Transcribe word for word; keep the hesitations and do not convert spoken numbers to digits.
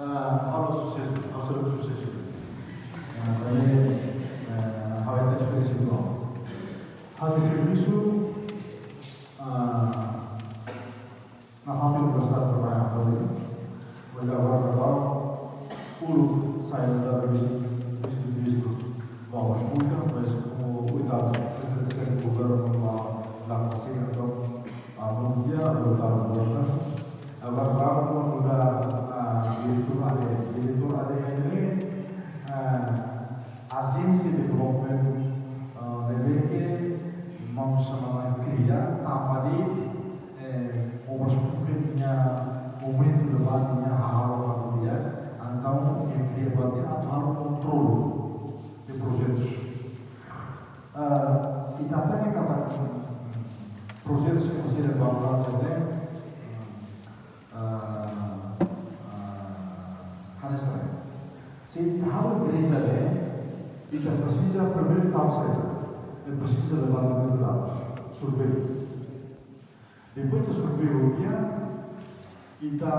Ah, halo susesu, halo susesu. Ah, bele, ah, halo esperiénsia boa. Halo servisu, ah, na família gostar trabalhar ali. Olha agora, agora, puro sai da vista, vista, vista. Vamos muito, mas como o oitavo, sempre, sempre o governo lá, lá na China, então, a mundial, o oitavo governo, agora lá, quando dá, a diretora de, diretora de, a, ajénsia de desenvolvimento, ah, ne'ebé ke, vamos chamar, kria, tanba de'it, eh, obras públikas nia momentu de base nia hahalo ba dia, entaun, eh, kria ba dia atu halo kontrolu de projetus. Ah, i ita hatene katak projetus ke masih ada ba, ah, ah, hanesan ne'e. Se ita halo igreja ne'e, ita presiza primeiru ita sei, ita presiza levanta de dados, survei. Depois de survei, ita